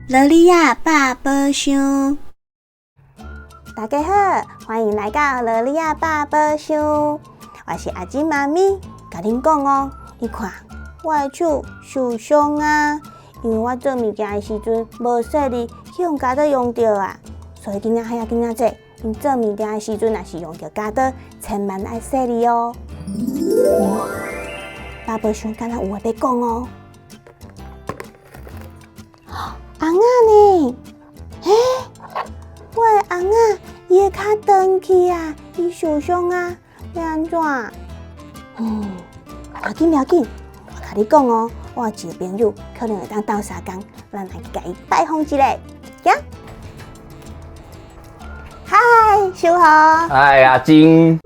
萝莉仔百宝箱，大家好，歡迎來到蘿莉仔百寶箱。我是阿金媽咪，共恁講哦，你看我的手受傷啊，因為我做物件的時陣無細膩，去予鉸刀用著啊，所以囡仔遐囡仔仔，𪜶做物件的時陣若是用著鉸刀，千萬愛細膩哦。百寶箱敢若有話欲講哦。尪仔呢？欸，我的尪仔，伊的跤斷去啊，伊受傷啊，欲按怎？嗯，無要緊，無要緊，我共你講哦，我有一个朋友可能會當鬥相共，咱來去共伊拜訪一下。行。嗨，秀豪。嗨，阿金。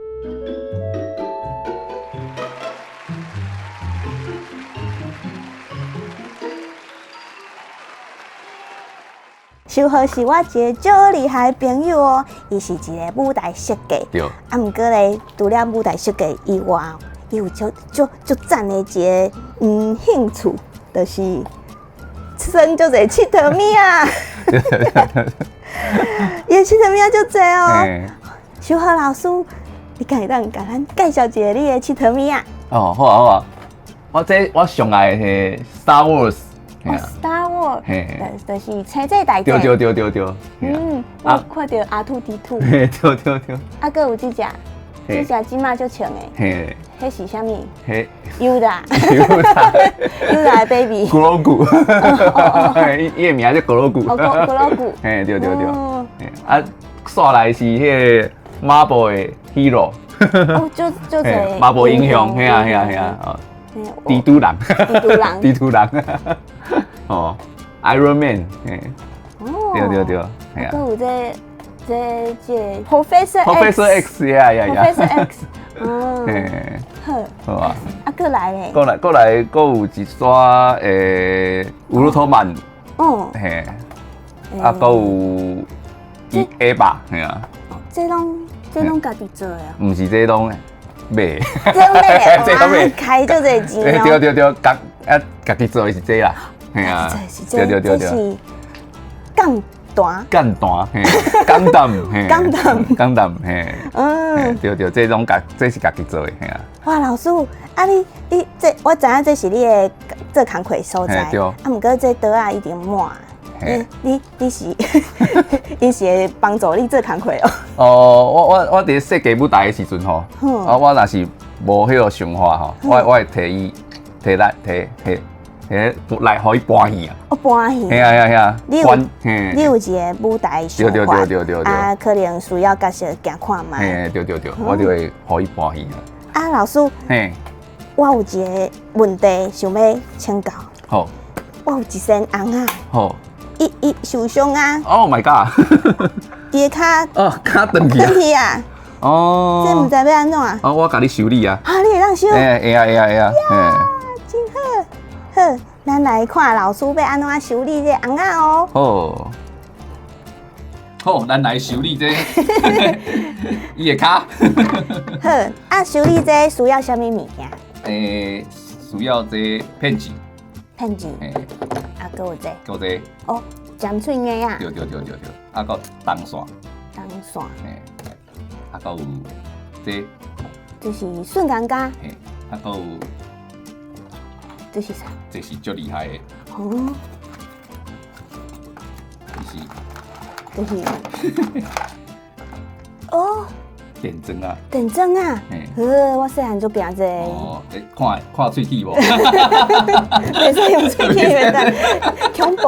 秀豪是我一个足厲害的朋友哦，伊是一个舞台設計。對。啊，毋過咧，除了舞台設計以外，伊有足足足讚的一个興趣，就是耍足濟𨑨迌物仔。伊的𨑨迌物仔足濟哦。秀豪老師，你敢會當共咱介紹一下你的𨑨迌物仔？哦，好啊好啊，我這我上愛的是 Star Wars。 Star Wars，就是星際大戰。對對對對對。嗯，我看著 R2-D2。嘿，對對對。啊，閣有這隻，這隻這馬足穿的。嘿。彼是啥物？彼。尤達。尤達。尤達的 baby。格羅古。伊伊的名叫格羅古。哦，格格羅古。嘿，對對對。啊，煞來是彼个 Marvel 的 hero。哦，就就這。 Marvel 英雄，嘿啊嘿啊嘿啊。哦。蜘蛛人。蜘蛛人。蜘蛛人。哦，Iron Man，嘿，哦，對對對，閣有這這這 Professor Professor X，yeah yeah yeah，Professor X，哦，嘿，好，好啊，啊，閣來咧，閣來閣來，閣有一逝烏魯托曼，哦，嘿，啊，閣有伊 Eva，嘿啊，這攏這攏家己做的哦？毋是，這攏買，這攏買，這攏買，開足濟錢哦，對對對，家啊家己做的是這啦。嘿啊，對對對對，這是鋼彈，鋼彈，嘿，鋼彈，嘿，鋼彈，鋼彈，嘿，嗯，對對，這攏家，這是家己做的，嘿啊。哇，老師，啊你你這我知影這是你的做工課所在，啊，毋過這桌仔已經滿，你你你是伊是會幫助你做工課哦。哦，我我我佇設計舞台的時陣吼，啊，我若是無彼個想法吼，我我會提伊提來提提。欸，來予伊搬戲啊！哦，搬戲。嘿啊嘿啊嘿啊！你有你有一个舞台想法，對對對對對啊，可能需要角色行看覓。嘿，對對對，我就會予伊搬戲啊。啊，老師，嘿，我有一个問題想欲請教。好。我有一身尪仔。好。伊伊受傷啊。 Oh my god！伊的跤。哦，跤斷去啊。斷去啊！哦。這毋知欲按怎？哦，我共你修理啊。啊，你會當修？會啊會啊會啊。真好。好，咱來看老師欲按怎修理這尪仔哦。好，好，咱來修理這伊的跤。好，啊，修理這需要啥物物件？欸，需要這片劑。片劑。欸，啊，閣有這。閣有這。哦，尖喙鉚仔。對對對對對，啊，閣銅線。銅線。欸，啊，閣有這。這是瞬間膠。嘿，啊，閣有。這是啥？這是足厲害的。哦。這是。這是。哦。電鑽啊。電鑽啊。嘿。我細漢就驚這個。哦，欸，看看喙齒無？袂使用喙齒袂當，恐怖。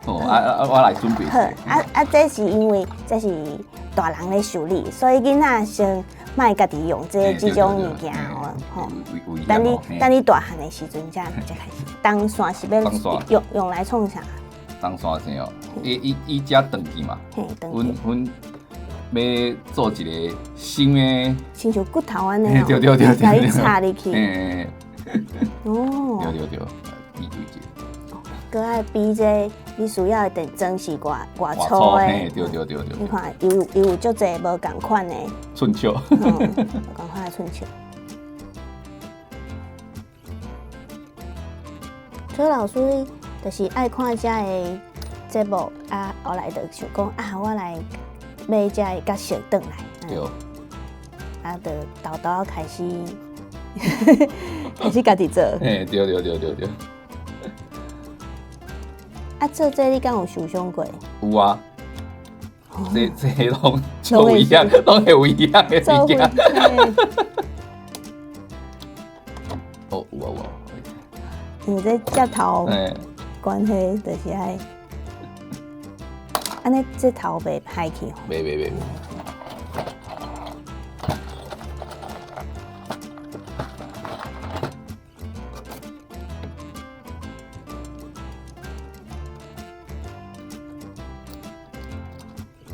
哦，啊啊，我來準備。好，啊啊，這是因為這是大人咧修理，所以囡仔先。莫家己用這這種物件哦，吼。等你等你大漢的時陣才才開始。銅線是欲用用來創啥？銅線是哦，伊伊伊遮斷去嘛。嘿，斷去。阮阮欲做一个新的，親像骨頭按呢，對對對對，共伊插入去。嘿。哦。對對對，比對者。閣愛比這你需要的電鑽是偌偌粗的。對對對對。你看，伊有伊有足濟無仝款的。寸尺。無仝款的寸尺。所以老師就是愛看遮个節目啊，後來就想講啊，我來買遮个角色轉來。對。啊，就沓沓仔開始開始家己做。嘿，對對對對對。啊，做這個你敢有受傷過？有啊。這這攏做一樣，攏會有一樣的物件。哦，有啊有啊。因為這接頭關係就是愛，按呢這頭袂歹去吼。袂袂袂。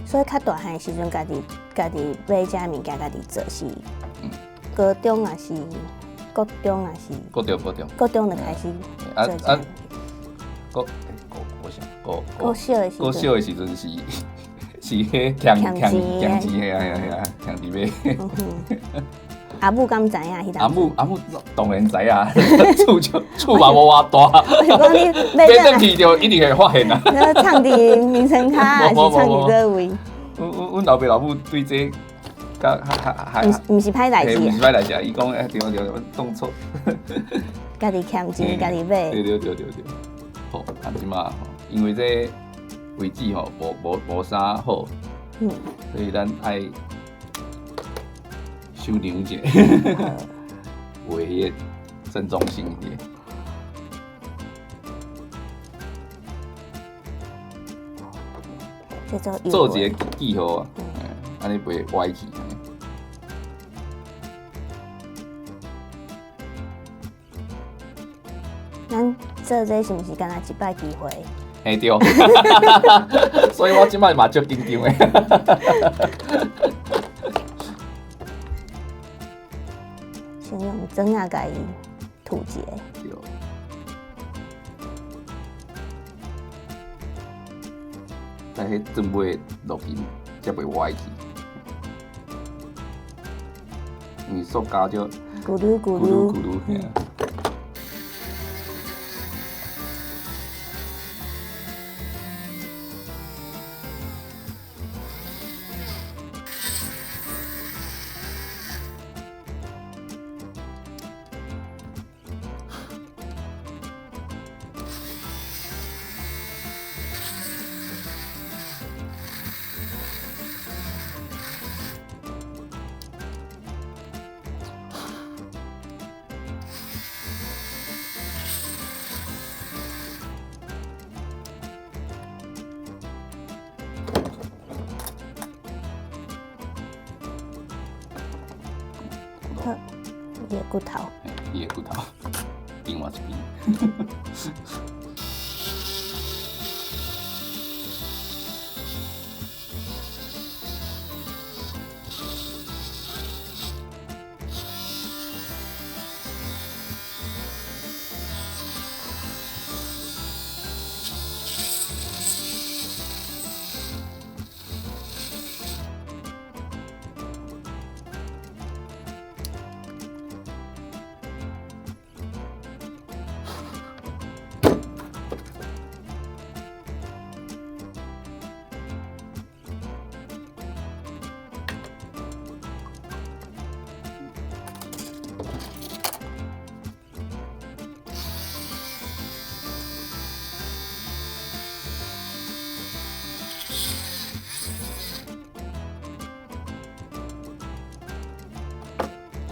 所以較大漢的時陣，家己家己買遮物件，家己做是高中抑是國中抑是？國中國中。國中就開始做。啊國國國小國國小的時陣。國小的時陣是是彼欠欠欠錢的，啊啊欠錢買。阿母敢知影彼當？阿母阿母當然知啊，厝就厝嘛無偌大。我是講你買轉去就一定會發現啊。你藏佇眠床跤，抑是藏佇佗位？阮阮阮老爸老母對這個較較較毋是歹代誌，毋是歹代誌啊！伊講欸對對對，當初家己欠錢，家己買。對對對對對。好，啊這馬因為這位置吼無無無啥好，所以咱愛收兩者，為彼個正中心一點。做一個記號啊，按呢袂歪去。咱做這是毋是干焦一擺機會？嘿對，所以我這擺嘛足緊張的。先用磚仔共伊塗一下。對。在彼砖尾落去，才袂歪去。因為塑膠就咕嚕咕嚕咕嚕咕嚕。好，伊的骨頭。伊的骨頭，另外一邊。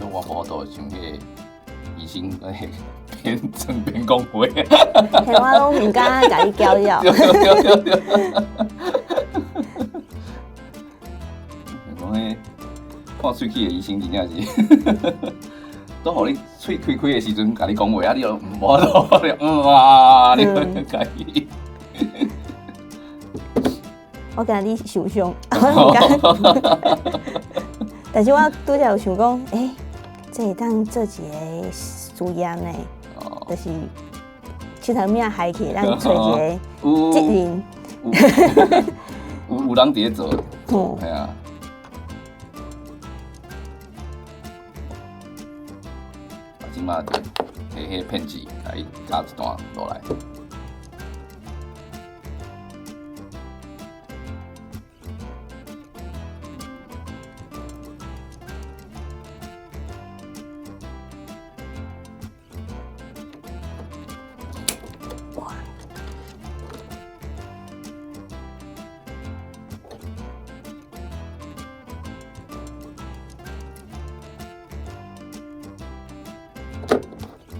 我無法度像彼個醫生，欸，邊裝邊講話。嘿，我攏毋敢共你攪擾。對對對對。講彼看喙齒的醫生真正是，都予你喙開開的時陣，共你講話啊，你又無法度，嗯啊，你共伊。我驚你受傷，我毋敢。但是我拄才有想講，欸，這會當做一個實驗呢，就是𨑨迌物仔害去，咱揣一個職人。有有人佇咧做，係啊。啊，這馬就摕摕彼个片剂，共伊加一段落来。哇！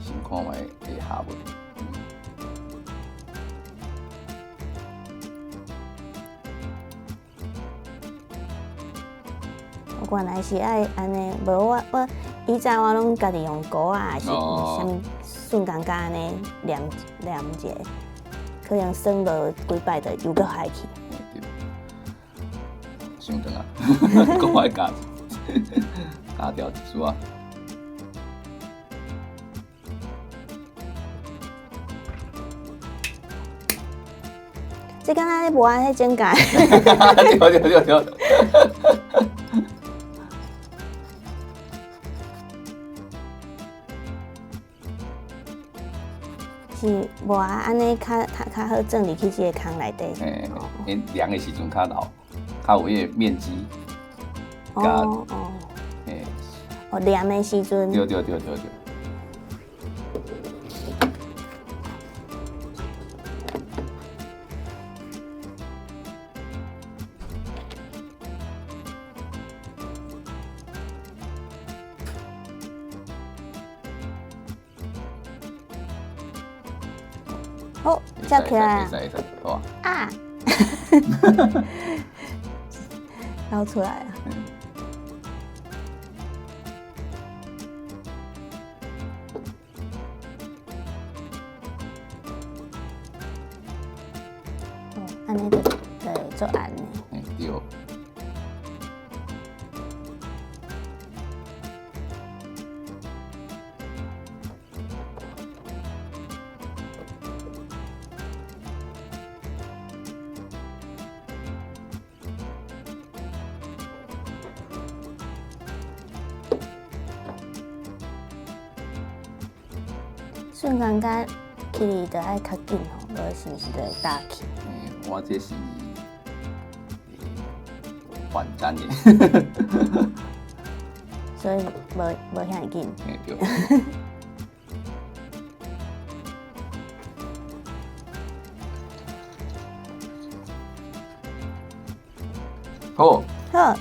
先看覓會合無？我原來是愛按呢，無我以前我攏家己用膏仔，還是啥物瞬間甲按呢黏黏一下，可能耍無幾擺就又閣害去。對，傷長啊，閣愛加加掉一撮仔。這敢若咧無按彼種解。對對對對。是無啊，按呢較較較好鑽入去這个空內底。嘿，因涼的時陣較老，較有彼个面積。哦哦。嘿。哦，涼的時陣。對對對對對。好，接起來。會使會使，好啊。啊！撈出來啊！哦，按呢就會做按呢。嗯，對。瞬間甲起哩就愛較緊吼，無是毋是就會打去？欸，我這是反粘的，所以無無遐爾緊。欸，對。好。好，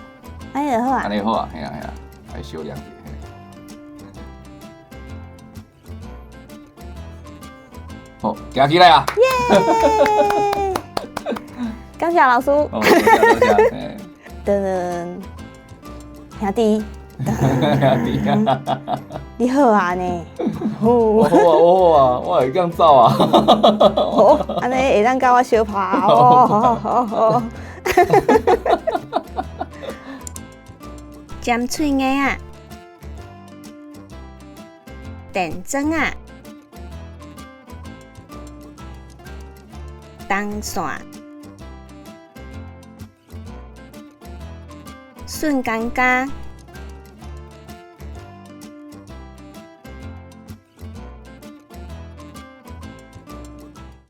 按呢就好啊。按呢好啊，嘿啊嘿啊，愛小涼一下。好，行起來啊！耶！感謝老師。哦，多謝多謝。噔噔，兄弟。兄弟。你好啊呢？好啊好啊，我會當走啊。好，按呢會當佮我相拍哦。好好好。尖喙鱷仔，電鑽仔。銅線，瞬間加。